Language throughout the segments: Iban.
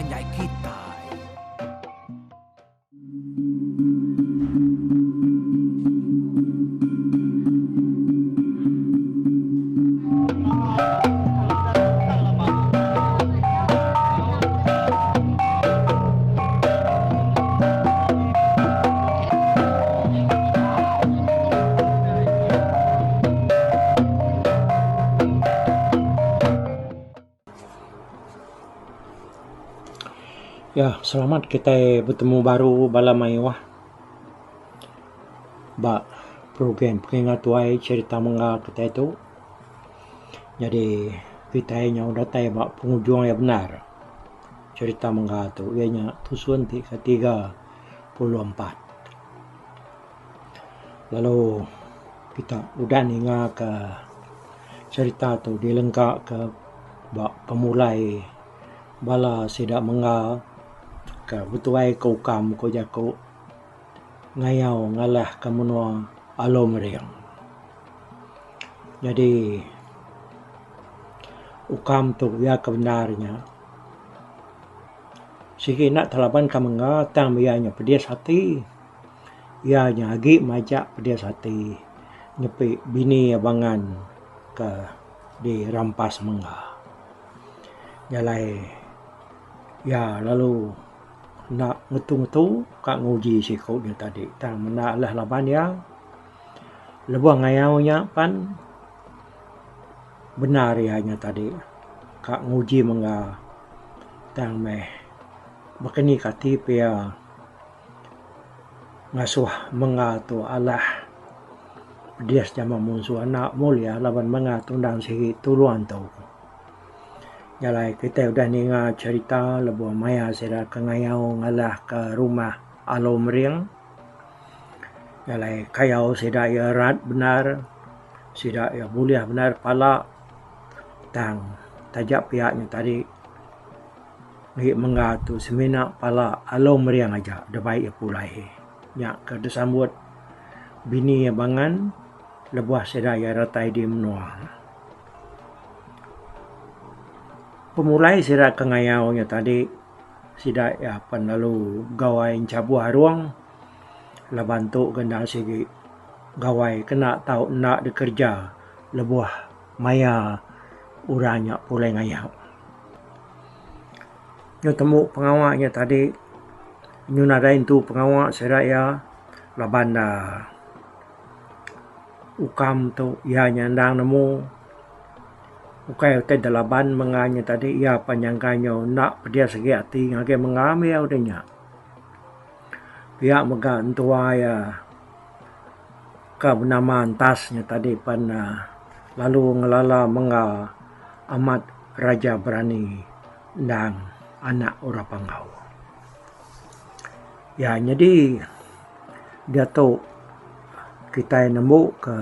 panjai kitai. Ya, selamat kitai betemu baru bala mayuh ba program pengingat tuai cherita mengga kitai tu. Nyadi kitai nyau datai ba pengujung iya bendar cherita mengga tu iya nya tusun ti ke 34. Lalu kita udah ninga ka cherita tu dilengka ka ba pemulai bala sida mengga ka betuai ka ukam ku jaku ngayau ngalah ka menua Alo Mering. Nyadi ukam tu iya ke bendar nya sigi enda telaban ka mengga tang iya nya pedis ati. Iya nya agi majak pedis ati nyepi bini iya bangan ke dirampas mengga. Nya alai iya lalu enda ngetu-ngetu ka nguji siku nya tadi tang menda alah laban iya lebuh ngayau nya pan bendar iya nya tadi ka nguji mengga tang meh baka ni ka ati pia. Ngasuh menga tu alah pedis jama munsuh anak mulia laban menga tu endang sigi tulung antu. Nya alai kitai udah ninga cherita lebuh maya sida ke ngayau ngalah ke rumah Alo Mering. Nya alai kayau sida iya rat bendar sida iya bulih bendar pala tang taja pia nya tadi. Agi mengga tu semina pala Alo Mering aja da bai iya pulai. Nya ke disambut bini iya bangan lebuh sida iya datai di menua. Pemulai sida ke ngayau nya tadi sida iya pan lalu gawai enchabuh arung laban tu ke enda sigi gawai kena tau enda dikereja lebuh maya orang nya pulai ngayau. Nyu tembu pengawa nya tadi nyu nadai entu pengawa sida iya laban ne ukam tu iya nya endang nemu ukai utai da laban menga nya tadi iya pan nyangka nyu enda pedis agi ati ngagai menga mih iya udah nya. Pia mega entua iya ka benama Entas nya tadi pan ne lalu ngelala menga amat Raja Berani endang anak orang Panggau. Iya nyadi diatu kitai nembu ka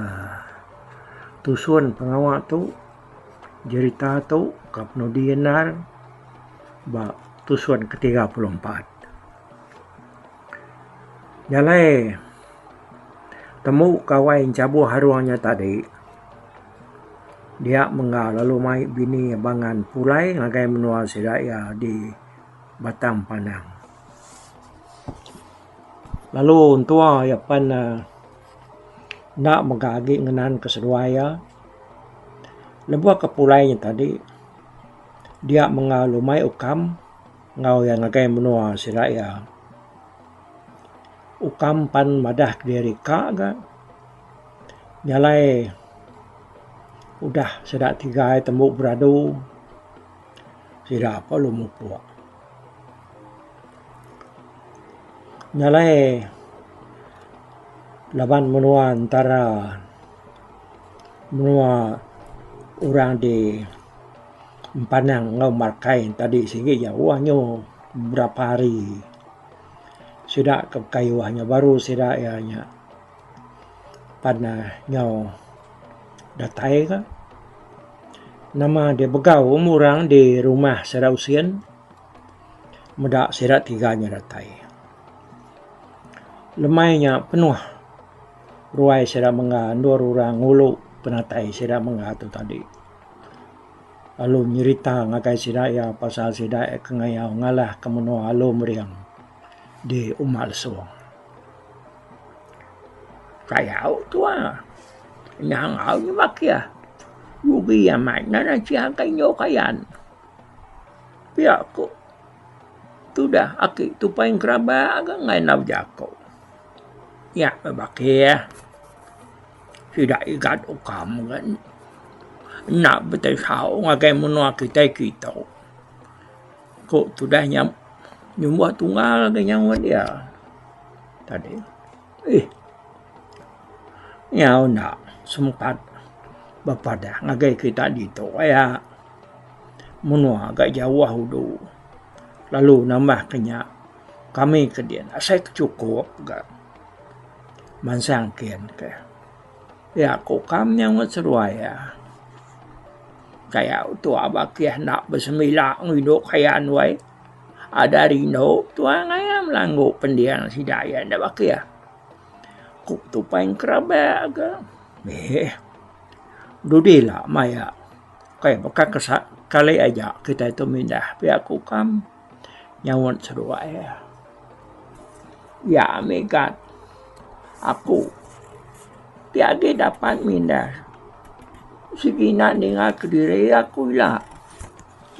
tusun pengawa tu jerita tu ka penudi endar ba tusun ke 34. Nya alai tembu kawai enchabuh arung nya tadi. Dia mengga lalu mai bini bangan pulai ngagai menua sida iya di Batang Panang. Lalu entua iya pan enda mega agi ngenan ke seduai iya. Lebuh ke pulai nya tadi dia mengga lalu mai ukam enggau iya ngagai menua sida iya. Ukam pan madah kediri ka ga. Nya alai udah sida tiga tembu beradu sida perlu mupuk. Nya alai laban menua entara menua orang di Empanang enggau Markai tadi sigi jauh nyu beberapa hari sida ke kayuh nya baru sida iya nya. Pan ne nyau datai ka. Nama deh begau umur orang di rumah sida usin meda sida tiga nya datai. Lemai nya penuh ruai sida mengga endur orang ngulu penatai sida mengga tu tadi. Lalu nyerita ngagai sida iya pasal sida iya ke ngayau ngalahka menua Alu Mering di Uma Lesong. Kayau tua nyang au nyebak iya rugi amat nadai chia ka indu kayan. Pia ku tudah aki tupai engkeraba ga enggai enda bejaku. Nya meh bakih. Sida igat ukam ga enda betesau ngagai menua kitai kitu. Ku tudah nya nyumbuh tunggal ga nyaut iya tadi. Eih nyau enda sempat bepadah ngagai kita ditu aya menua ga jauh udu lalu nambah ke nya kami ke din asai ke chukup ga. Mansang kin ke. Pia ku kam nyaut seduai iya. Kaya tua bakih enda besemila ngindu kayan wai. Ada rindu tua ngayam langgu pending sida iya enda bakih. Ku tupai engkerabak ga. Eeh dudi ila maya kai baka ke kali aja kitai tu mindah pia ku kam. Nyaut seduai iya. Iya mega aku ti agi dapat mindah sigi ina ninga kediri aku ila.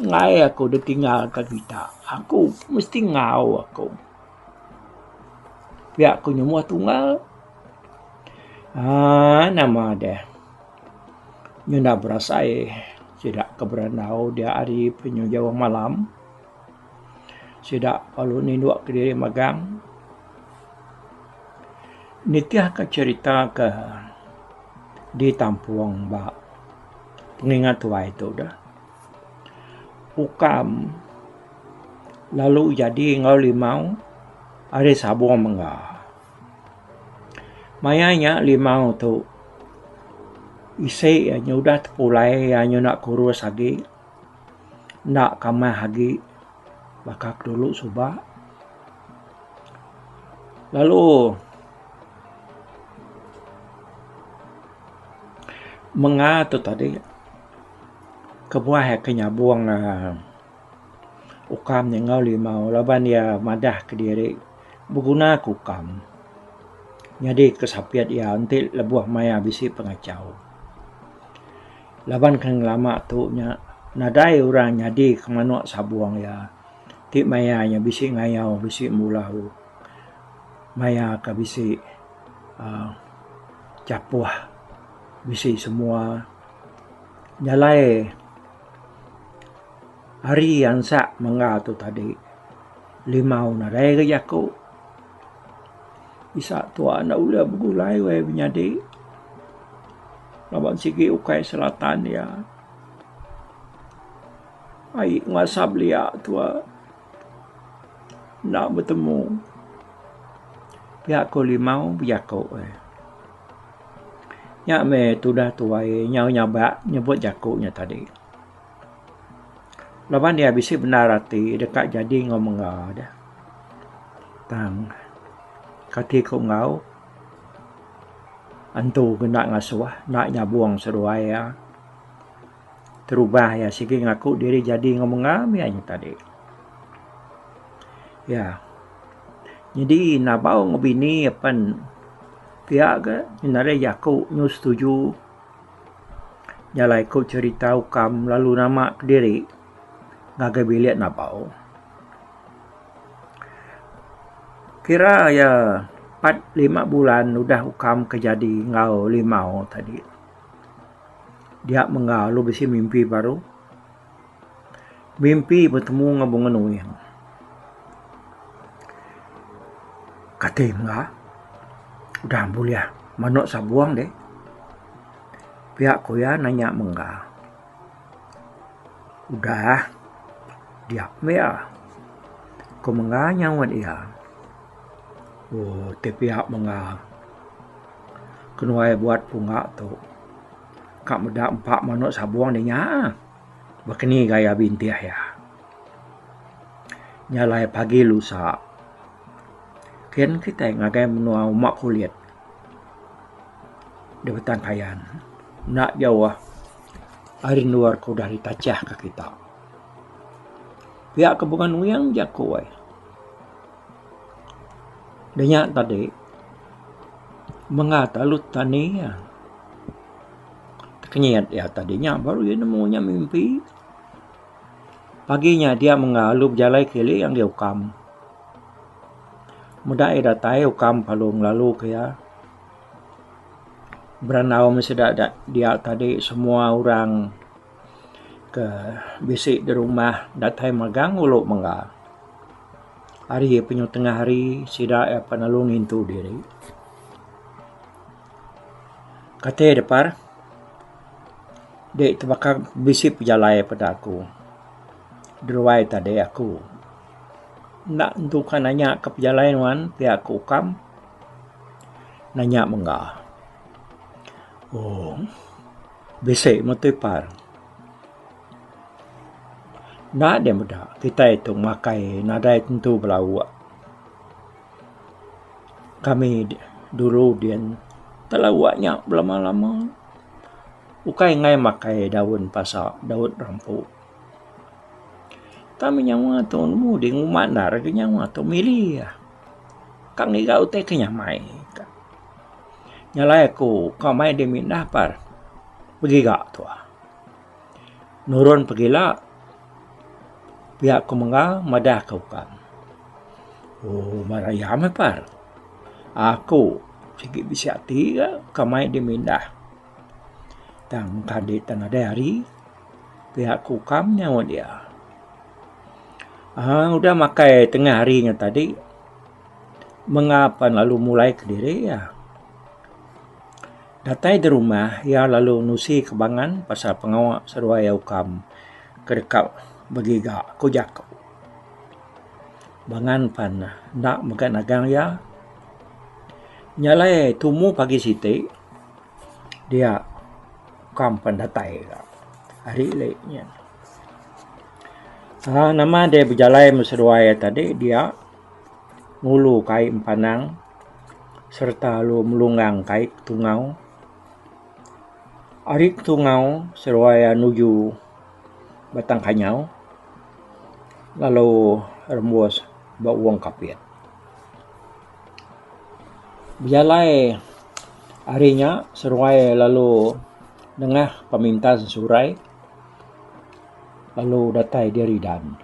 Enggai aku ditinggal ka kita. Aku mesti enggau aku. Pia ku nyumuh tunggal aaa nama deh nyenda berasai sida ke berandau dia hari penyu jauh malam. Sida lalu ninduk kediri magang. Nitihka cherita ke ditampung ba pengingat tuai tu deh. Ukam lalu jadi enggau limau ari sabung mengga. Maya nya limau tu isi iya nyudah tepulai iya nyuna kurus agi. Enda kamah agi baka ke dulu suba. Lalu menga tu tadi kebuah iya ke nyabung uhh ukam nya enggau limau laban iya madah kediri beguna ke ukam nyadi ke sapit iya enti lebuh maya bisi pengachau. Laban ke ngelama tu nya nadai orang nyadi ke manok sabung iya ti maya iya bisi ngayau bisi mulau maya ka bisi uhh chapuh bisi semua jalai ari ansak mengga tu tadi limau nadai ga jaku. Isa tua enda ulih begulai weh menyadi laban sigi ukai selatan iya. Ai nguasa belia tua enda betemu pia ku limau bejaku eh. Nya meh tudah tuai nyau nyabak nyebut jaku nya tadi. Laban iya bisi bendar ati deka jadi enggau mengga deh. Tang kati ku enggau antu ke enda ngasuh enda nyabung seduai iya. Terubah iya sigi ngaku diri jadi enggau mengga mih iya tadi. Iya nyadi nabau enggau bini iya pen pia ga nadai jaku nyu setuju. Nya alai ku cherita ukam lalu nama kediri ngagai bilik nabau. Kira iya pat lima bulan udah ukam ke jadi enggau limau tadi. Dia mengga lalu bisi mimpi baru. Mimpi betemu enggau Bunga Nuing. Kati mega udah bulih manok sabung deh. Pia ku iya nanya mengga. Udah dia meh iya. Ku mengga nyaut iya. Ooh ti pia mengga kenuai buat punga tu ka meda empa manok sabung deh nya. Baka ni gaya bintih iya. Nya alai pagi lusa kin kitai ngagai menua uma kulit di Batang Kayan enda jauh. Ari endur ke udah ditachahka kita. Pia ke Bunga Nuing jaku ai. Da nya tadi menga talut tani iya. Tekenyit iya tadi nya baru iya nemu nya mimpi. Pagi nya dia menga lalu bejalai kili ngagai ukam. Meda iya datai ukam lalu ngelalu ke iya. Berandau meh sida dia tadi semua orang ke bisi di rumah datai magang ulu mengga. Hari penyu tengah hari sida iya pan lalu ngintu diri. Kati depar dek tebaka bisi pejalai peda aku deruai tadi aku enda tentu ka nanya ka pejalai nuan pia ku ukam nanya mengga. Ooh bisi meh ipar. Enda deh meda kitai tu makai nadai tentu belauk. Kami dulu din telauk nya belama lama ukai enggai makai daun pasa daun rampu. Tang meh nyawa tu nemu deh ngumba endar agi nyawa tu mili ah. Ka ngiga utai ke nyamai ka. Nya alai aku ka mai deh mindah par begiga tuah. Nurun pegila pia ku mengga madah ka ukan. Ooh meraya meh par. Aku sigi bisi ati ga ka mai deh mindah. Tang kadi tang nadai hari pia ku ukam nyaut iya. Aaa udah makai tengah hari nya tadi mengga pan lalu mulai kediri iya. Datai da rumah, iya lalu nusi ke bangan pasal pengawa seduai iya ukam ke deka begiga, ku jaku. Bangan pan enda mega nagang iya. Nya alai tumu pagi siti dia ukam pan datai ga ari ili nya. Aaa nama deh bejalai meh seduai iya tadi dia ngulu ka ai empanang. Sereta lalu melunggang kai Ketungau. Ari Ketungau seduai iya nuju Batang Kanyau lalu rembus ba Wong Kapit. Bejalai ari nya seduai lalu nengah pemintas Ensurai lalu datai di Ridan.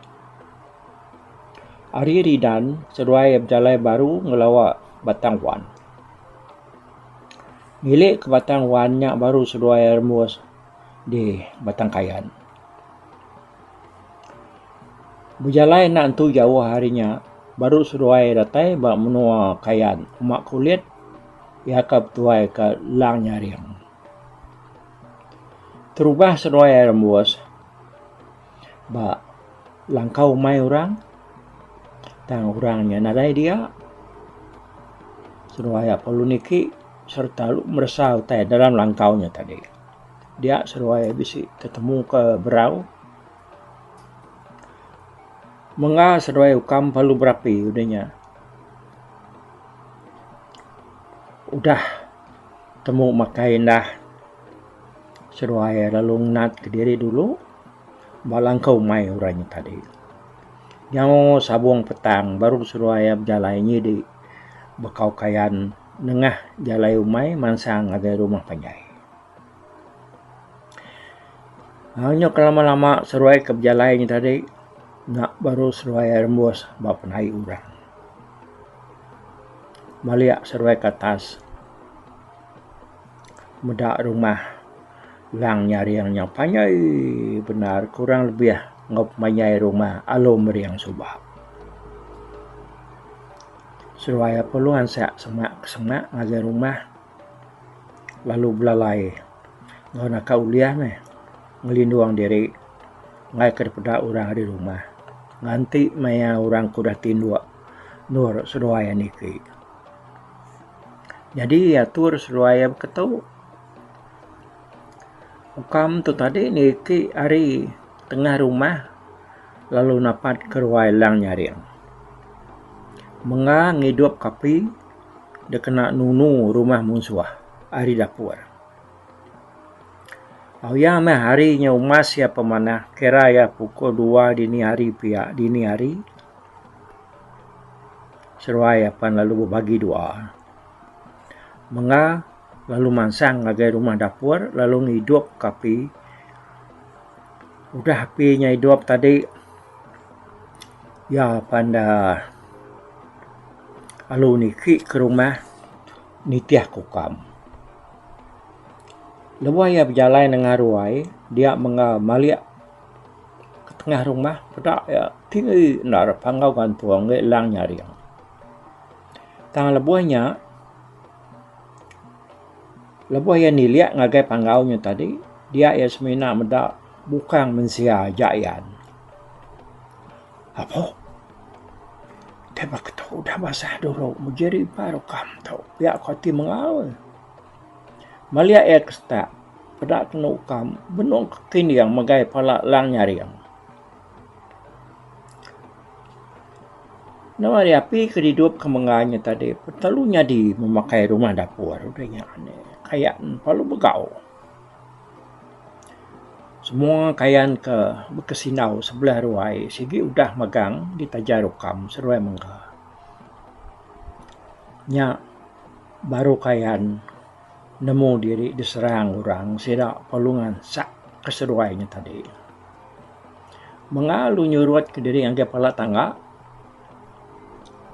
Ari Ridan, seduai bejalai baru ngelawa Batang Wan. Ngilik ke Batang Wan nya baru seduai rembus di Batang Kayan. Bejalai enda entu jauh ari nya baru seduai datai ba menua Kayan uma kulit iya ka betuai ka Lang Nyaring. Terubah seduai rembus ba langkau umai orang tang orang nya nadai dia seduai iya perlu niki sereta lalu meresa utai dalam langkau nya tadi. Dia seduai bisi tetemu ke berau mengga seduai ukam perlu berapi udah nya. Udah temu makai indah seduai lalu ngenat kediri dulu. Ba langkau umai orang nya tadi. Nyau sabung petang baru seduai iya bejalai nyidi bekau kayan nengah jalai umai mansang ngagai rumah panjai. Nyau ke lama lama seduai ke bejalai nya tadi nya baru seduai iya rembus ba penaik orang. Malik seduai ke atas meda rumah. Lang nyaring nya panjai bendar kurang lebih enggau pemanjai rumah alu mering suba. Seduai perlu ansak semak ke semak ngagai rumah lalu belalai enggau naka ulih meh ngelindung diri enggai ke dipeda orang ari rumah nganti maya orang ke udah tinduk endur seduai niki. Nyadi atur seduai beketu. Ukam tu tadi niki ari tengah rumah lalu napat ke ruai Lang Nyaring. Menga ngidup ke api dikena nunu rumah munsuh ari dapur. Au iya meh hari nya umas iya pemanah kira iya pukul dua dini hari pia dini hari. Seruai apan lalu bebagi dua. Menga lalu mansang ngagai rumah dapur lalu ngidup ka api. Udah api nya idup tadi iya pan da lalu niki ke rumah nitih ke ukam. Lebuh iya bejalai nengah ruai dia mengga malik ke tengah rumah peda iya tinggi enda panggau gantung enggai lang nyaring. Tang lebuh nya lebuh iya nilik ngagai panggau nya tadi dia iya semina meda bukang mensia aja iyan. Apo tai baka tu udah basah dulu mejeri ba rukam tu pia ku ati mengal. Malik iya ke setak peda kenu ukam benung kekinding megai pala Lang Nyaring. Nama deh api ke didup ke mengga nya tadi perlu nyadi memakai rumah dapur udah nya kayan perlu begau. Semua kayan ke bekesindau sebelah ruai sigi udah megang ditajar ukam seruai mengga. Nya. Baru kayan nemu diri diserang orang sida perlu ngansak ke seduai nya tadi. Menga lalu nyurut kediri ngagai pala tangga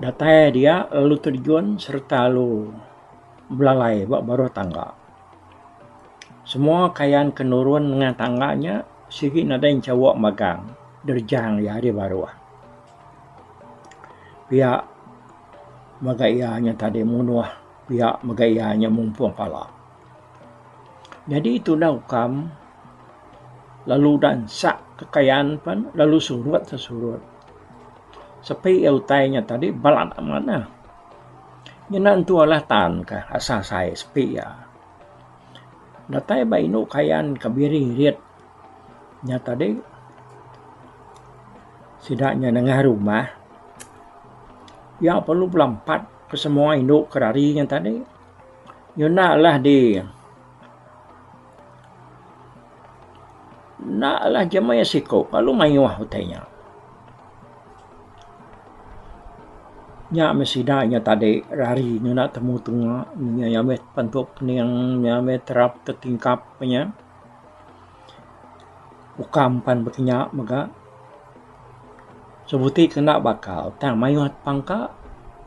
datai dia lalu terjun sereta lalu belalai ba baruh tangga. Semua kayan ke nurun nengah tangga nya sigi nadai enchawa magang derejang iya ari baruh. Pia. Mega iya nya tadi munuh pia mega iya nya mumpung pala. Nyadi tunang ukam lalu udah ensak kekayan pen lalu surut se surut. Sepi iya utai nya tadi balat amat ne. Nyenda entu alah tan ka asai asai sepi iya. Datai ba indu kayan ke biri irit nya tadi sida nya nengah rumah. Iya perlu belampat ke semua indu ke rari nya tadi. Nyuna lah di enda lah jema iya siku lalu mayuh utai nya. Nya meh sida nya tadi rari nyuna temu tunga nya meh pantup kening nya meh terap tetingkap nya. Ukam pan bekinya mega. Sebuti ke enda bakal tang mayuh pangka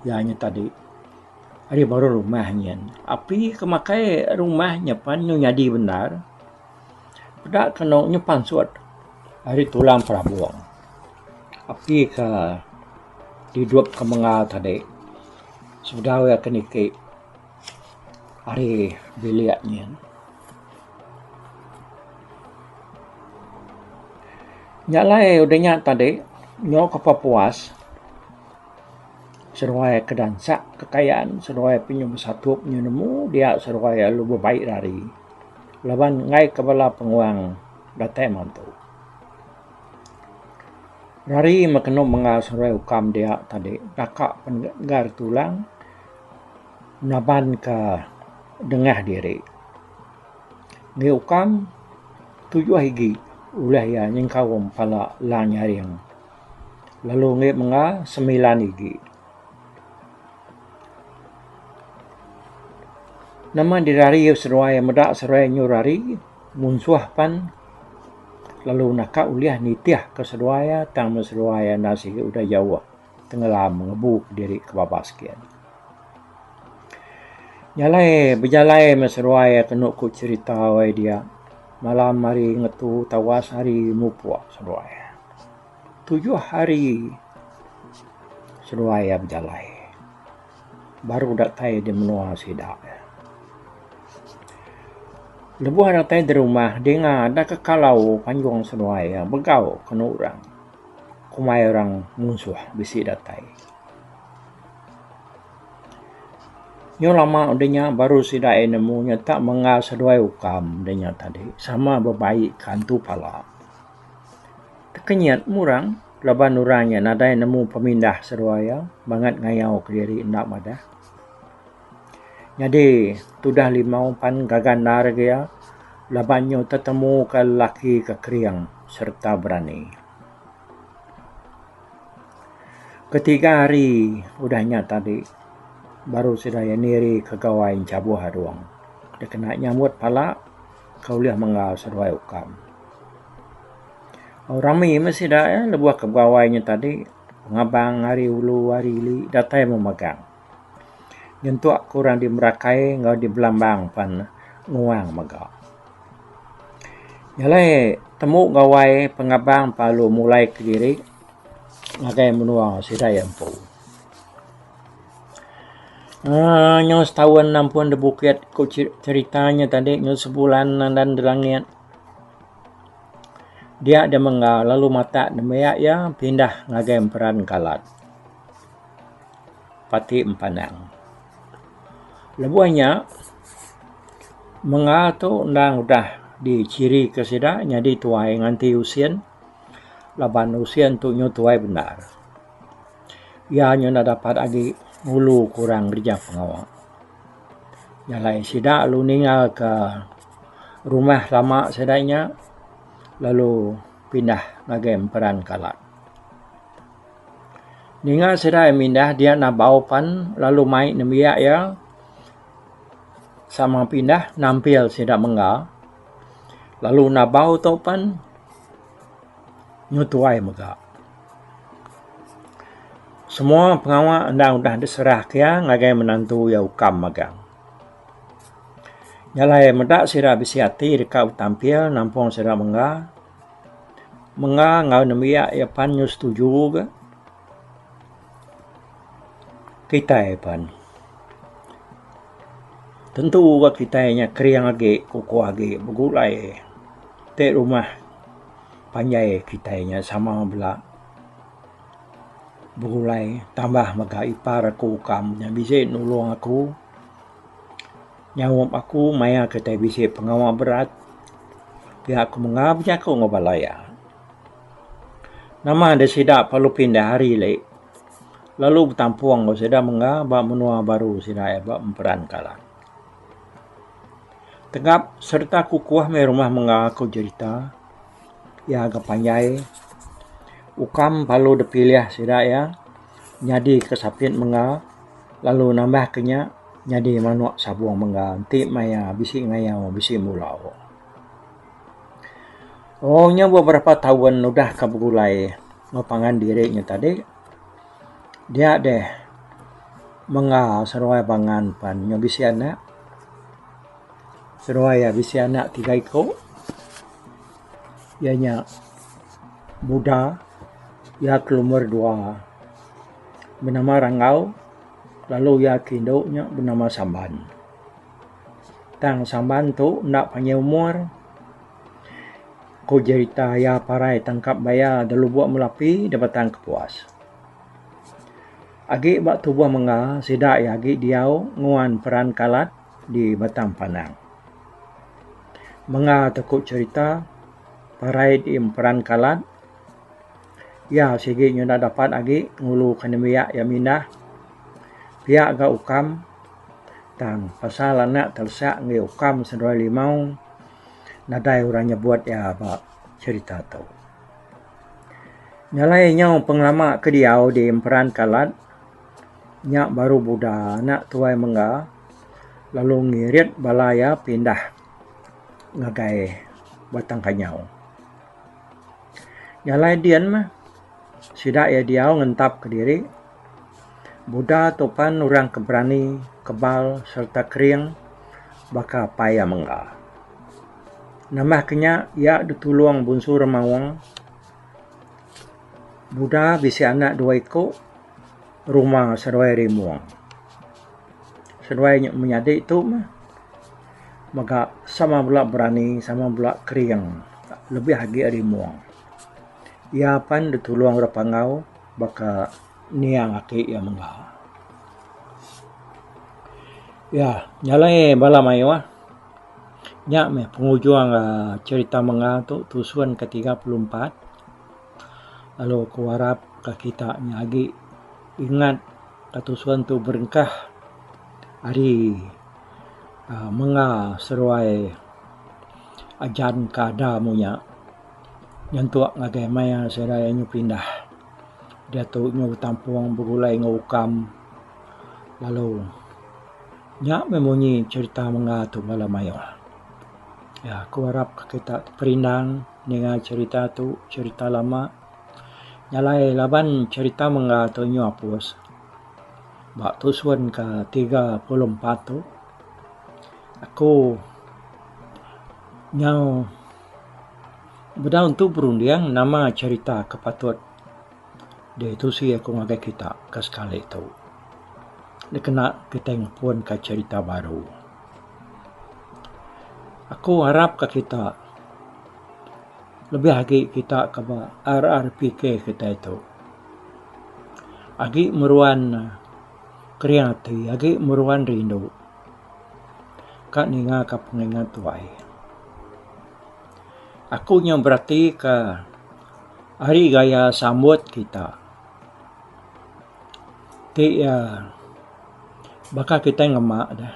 iya nya tadi ari baruh rumah nyin. Api ke makai rumah nya pan nyau nyadi bendar peda kenu nyau pansut ari tulang perabung. Api ke didup ke menga tadi sebedau iya ke niki ari bilik nyin. Nya alai udah nya tadi nyau ke pepuas seduai ke dansak kekayan seduai pe nyu besatup nyu nemu dia seduai lalu bebai rari laban enggai ke bala penguang datai mantu. Rari meh kenu menggal seduai ukam dia tadi naka penggar tulang naban ka dengah diri. Ngi ukam tujuh igi ulih iya nyengkaum pala Lang Nyaring lalu ngi menga semilan igi. Nama dirari seduai meda seduai nyu rari munsuh pan lalu naka ulih nitih ka seduai iya tang meh seduai iya enda sigi udah jauh tengelam ngebu diri ke babas gin. Nya alai bejalai meh seduai kenu ku cherita wai dia malam hari ngetu tawas hari mupuk seduai. Tujuh hari seduai iya bejalai baru datai di menua sida. Lebuh datai di rumah dinga da kekalau panjung seduai iya begau kenu orang kumbai orang munsuh bisi datai. Nyau lama udah nya baru sida iya nemu nya tak menggal seduai ukam udah nya tadi sama bebai ke antu pala. Tekenyit murang laban orang nya nadai nemu pemindah seduai iya bangat ngayau kediri enda madah. Nyadi tudah limau pan gaga endar agi iya. Laban nyu tetemu ka lelaki ke kering sereta berani. Ketiga hari udah nya tadi baru sida iya niri ke gawai enchabuh adung dikena nyambut pala ke ulih menggal seduai ukam. Rami meh sida iya lebuh ke begawai nya tadi pengabang ari ulu ari ili datai memagang. Nyentuk ke orang di Merakai enggau di Belambang pan nguang mega. Nya alai tembu gawai pengabang lalu mulai kediri ngagai menua sida iya empu. Aaa nyau setaun nampun da bukit ku cherita nya tadi nyau sebulan nandan da langit. Dia da mengga lalu matak nembiak iya pindah ngagai emperan kalat. Pati Empanang. Lebuh nya mengga tu endang udah dichirika sida nyadi tuai nganti Usin laban Usin tu nyu tuai bendar. Iya nyu enda dapat agi ngulu ke orang ngereja pengawa. Nya alai sida lalu ninggalka rumah lama sida nya lalu pindah ngagai Emperan Kalat. Ninga sida iya mindah dia nabau pan lalu mai nembiak iya sama pindah nampil sida mengga lalu nabau tu pan nyu tuai mega. Semua pengawa endang udah diserah ke iya ngagai menantu iya ukam magang. Nya alai meda sida bisi ati deka betampil nampung sida mengga. Menga enggau nembiak iya pan nyau setuju ga. Kitai pan tentu ga kitai nya kering agi kukuh agi begulai ti rumah panjai kitai nya sama bela begulai tambah mega ipar aku kam nya bisi nulung aku. Nyaup aku maya kitai bisi pengawa berat pia ku mengah bejaku enggau bala iya. Nama deh sida perlu pindah ari ili lalu betampung enggau sida mengah ba menua baru sida iya ba Emperan Kalat. Tegap sereta kukuh meh rumah mengah ku jerita iya ga panjai ukam perlu dipilih sida iya nyadi ke sapit mengah. Lalu nambah ke nya nyadi manok sabung mengga enti maya bisi ngayau bisi mulau. Oh nya beberapa taun udah ka begulai enggau pangan diri nya tadi dia deh mengga seduai bangan pan nyau bisi anak. Seduai iya bisi anak tiga iku iya nya Buda iya ke lumur dua. Benama Ranggau lalu iya ke indu nya benama Samban. Tang Samban tu enda panjai umur ku jerita iya parai tangkap baya da Lubok Melapi da Batang Kepuas. Agi ba tubuh menga sida iya agi diau nguan peran kalat di Batang Panang. Menga tu ku cherita parai di Emperan Kalat. Iya sigi nyudah dapat agi ngulu ke nembiak iya mindah pia ga ukam tang pasal anak telesak enggi ukam seduai limau nadai orang nyebut iya ba cherita tu. Nya alai nyau pengelama ke diau di Emperan Kalat nya baru Buda anak tuai mengga lalu ngirit bala iya pindah ngagai Batang Kanyau. Nya alai din mah sida iya diau ngentap kediri. Buda tu pan orang ke berani, kebal sereta kering baka apai iya mengga. Nambah ke nya iya ditulung Bunsu Remaung. Buda bisi anak dua iku Ruma seduai Rimung. Seduai nya menyadi tu mah mega sama bela berani sama bela kering lebih agi ari mung. Iya pan ditulung orang panggau baka niang ati iya mega. Iya nya alai bala mayuh nya meh pengujung uhh cherita menga tu tusun ke 34 lalu ku arap ka kita nya agi ingat ka tusun tu berengkah ari uhh menga seruai. Ajan ke ada munya nyentuk ngagai maya sida iya nyu pindah. Diatu nyu betampung begulai enggau ukam lalu nya meh munyi cherita mengga tu bala mayuh. Ya aku arap ke kita teperindang ninga cherita tu cherita lama nya alai laban cherita mengga tu nyu apus ba tusun ke 34 tu aku nyau bedau entu berunding nama cherita ke patut ditusi aku ngagai kita ke sekali tu dikena kitai ngepun ka cherita baru. Aku arap ka kita lebih agi kita ke ba RRPK kitai tu agi meruan kering ati agi meruan rindu ka ninga ka pengingat tuai. Aku nyau berati ka ari gaya sambut kita ti iya baka kitai ngema deh.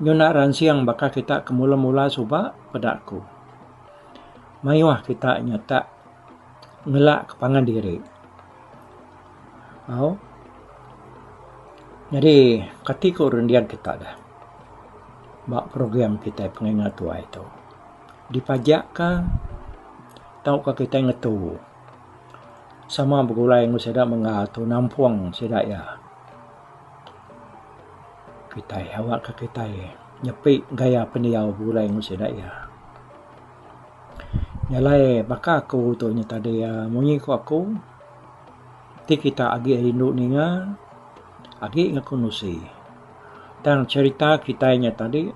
Nyuna ransing baka kita ke mula-mula suba peda ku. Mayuh kita nyata ngelak ke pangan diri. Au. Nyadi kati ku runding kita deh ba program kitai pengingat tuai tu. Dipajak ka tauka kitai ngetu sama begulai enggau sida mengga tu nampung sida iya. Kitai awakka kitai nyepi gaya pendiau begulai enggau sida iya. Nya alai baka aku tu nya tadi munyi ku aku ti kita agi rindu ninga agi ngaku nusi. Tang cherita kitai nya tadi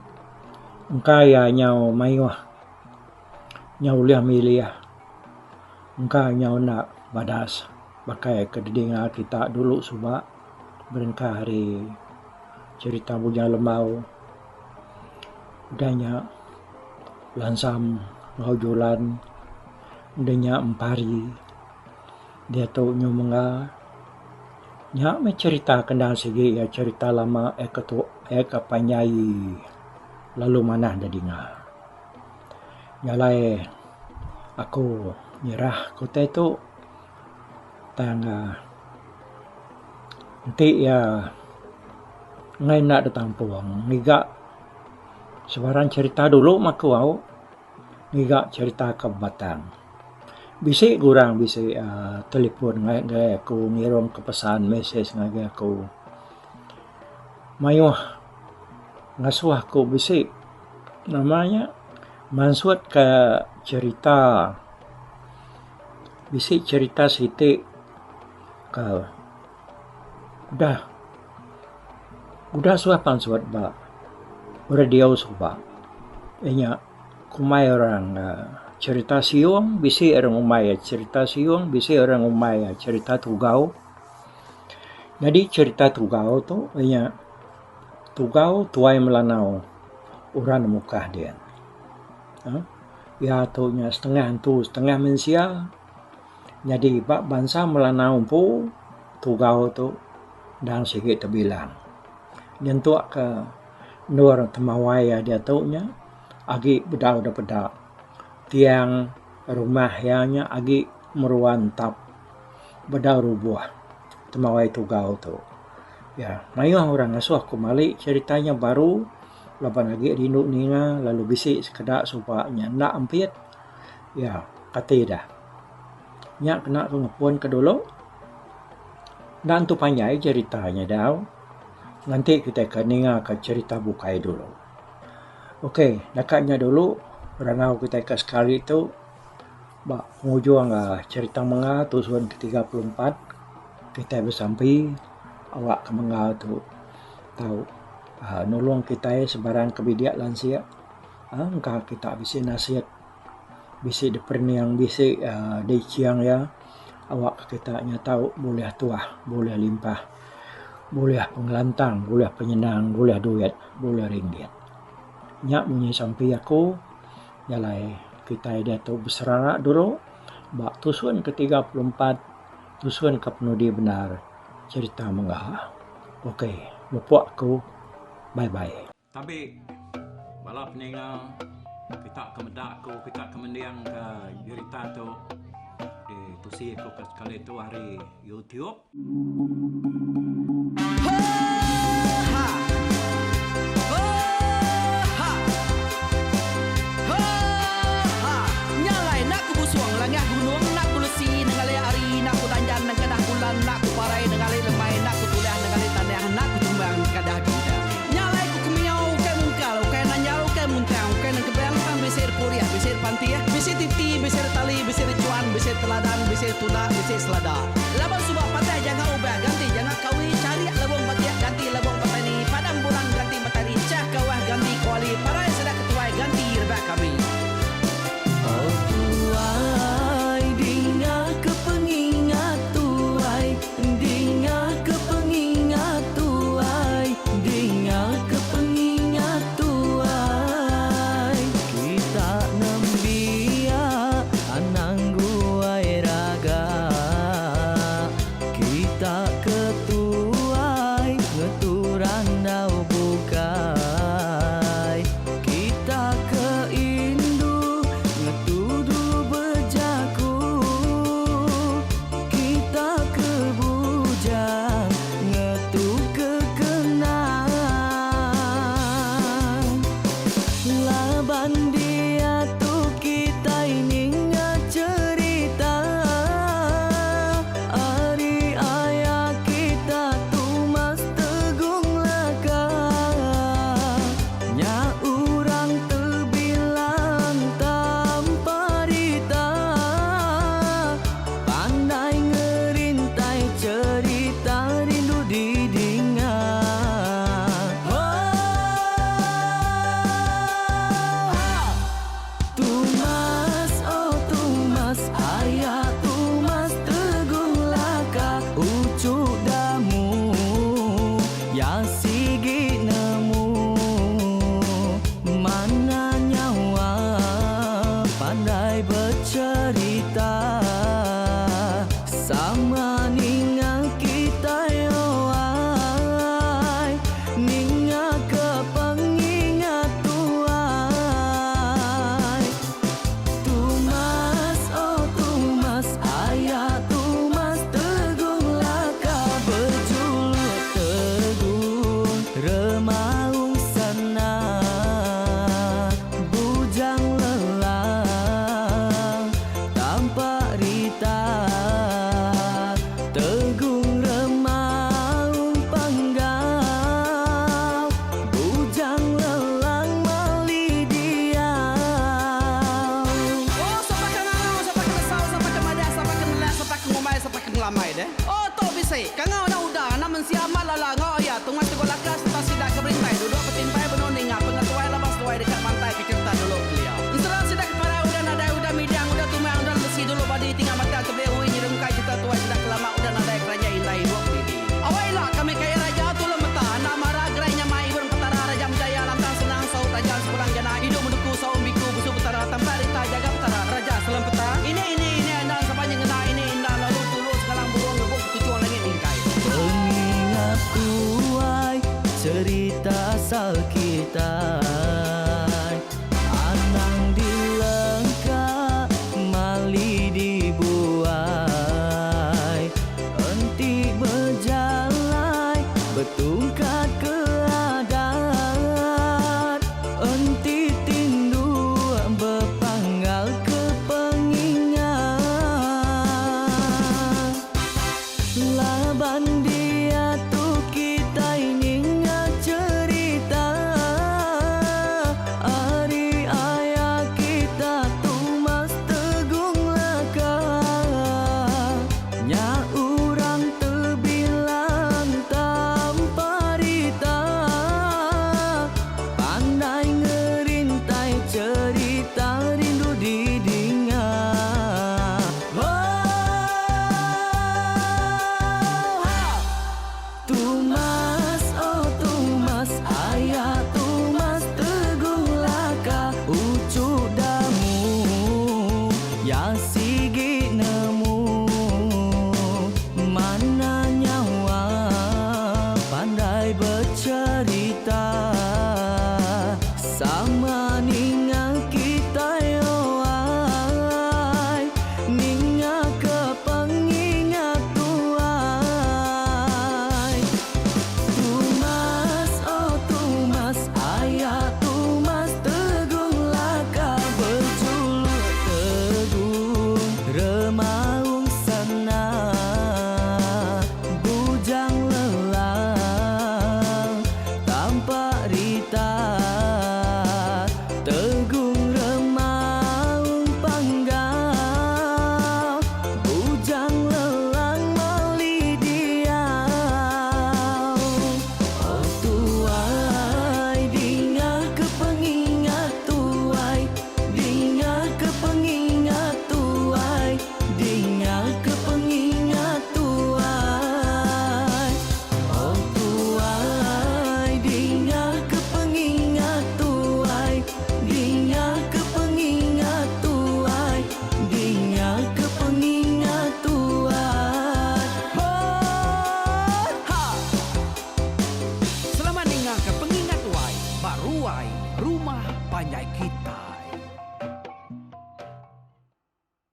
engka iya nyau mayuh nyau ulih milih engka nyau enda badas baka ke didinga kita dulu suba berengkah ari cherita Bujang Lembau. Udah nya Lansam enggau Julan udah nya Empari diatu nyu mengga. Nya meh cherita ke endang sigi iya cherita lama iya ke tu iya ke panjai lalu manah da dinga. Nya alai aku nyerah ke utai tu tang uhh enti iya enggai enda ditampung ngiga sebarang cherita dulu meh aku au ngiga cherita ke batang. Bisi ga orang bisi uhh telefon ngagai aku ngirum ke pesan mesej ngagai aku. Mayuh ngasuh aku bisi nama nya mansut ka cherita bisi cherita siti ka udah udah suah pansut ba radio suba inya kumbai orang cherita siung bisi orang ngumbai cherita siung bisi orang ngumbai cherita tugau. Nyadi cherita tugau tu inya tugau tuai Melanau orang Mukah din. Iya tu nya setengah antu setengah mensia. Nyadi ba bansa Melanau empu tugau tu endang sigi tebilang. Nyentuk ka endur temawai iya diatu nya agi bedau da peda tiang rumah iya nya agi meruan entap bedau rubuh temawai tugau tu. Iya mayuh orang ngasuh ku mali cherita nya baru laban agi rindu ninga lalu bisi sekeda suba nya enda ampit iya kati dah. Nya kena ku ngepun ke dulu enda entu panjai cherita nya dau nganti kitai ke ninga ka cherita bukai dulu. Ok naka nya dulu randau kitai ke sekali tu. Ba pengujung cherita menga tusun ke 34 kitai besampi awak ke menga tu tau uhh nulung kitai sebarang ke bidik lansik uhh engka kita bisi nasit bisi diperening bisi uhh diching iya awak kita nya tau bulih tuah bulih limpah bulih pengelantang bulih penyenang bulih duit bulih ringgit. Nya munyi sampi aku. Nya alai kitai diatu beserara dulu ba tusun ke 34 tusun ke penudi bendar cherita mengga. Ok mupuk aku bye bye. Tabi bala peninga. Kita ke meda aku, kita ke mending ke jerita tu ditusi aku ke sekali tu ari YouTube. Oh tuai dinga ke pengingat tuai dinga ke pengingat tuai dinga ke pengingat tuai kita nembiak anang guai raga kita ke tuai ngetu randau bukai kita ke indu ngetu dulu bejaku kita ke bujang ngetu ke kenang laban diatu kitai ninga cherita ari aya kita Tumas Tegung Laka nya urang tebilang tanpa rita pandai ngerintai cherita rindu didinga. Tumas oh Tumas aya Tumas Tegung Laka uchu damu ya sigi nemu mana nyawa pandai becherita sama ninga kitai oai ninga ke pengingat tuai. Tumas oh Tumas aya Tumas Tegung Laka bejuluk Tegung Remaung Sana Bujang Lelang Tampak Rita Tegung Remaung Panggau Bujang Lelang Mali Diau. Oh sapa ke ngangau sapa ke nesau sapa ke madah sapa ke nelak sapa ke ngumbai sapa ke ngelamai deh. Oh tu bisi kangau enda udah anak mensia amat lala enggau iya tungai tegul laka sereta sida ke berintai duduk betimpai benung ninga pengetuai laban seduai deka mantai ke cherita dulu kelia. Ensera sida ke parai udah nadai udah midang udah tumang udah lesi dulu badi tinggal matang tebeli ui nyerungkai cherita tuai sida ke lama udah nadai keranjai indai ibup didi. Awai ila kami kaya raja tulung meta enda mara gerai nyamai ibun petara raja menjaya lantang senang saut raja sepulang jana idup menuku saum biku busu petara tampak rita jaga petara raja selempeta ini ini ini enda sapa nyengena ini enda lalu tulu sengalang burung ngebuk ketuchung langit mingkai. Pengingat tuai cherita asal kitai Anang dilengka mali dibuai Enti bejalai betungkat ke adat Enti tinduk bepanggal ke pengingat Laban diatu kitai ninga cherita ari aya kita Tumas Tegung Laka nya urang tebilang tanpa rita pandai ngerintai cherita rindu didinga. Tumas oh Tumas aya Tumas Tegung Laka uchu damu ya sigi nemu.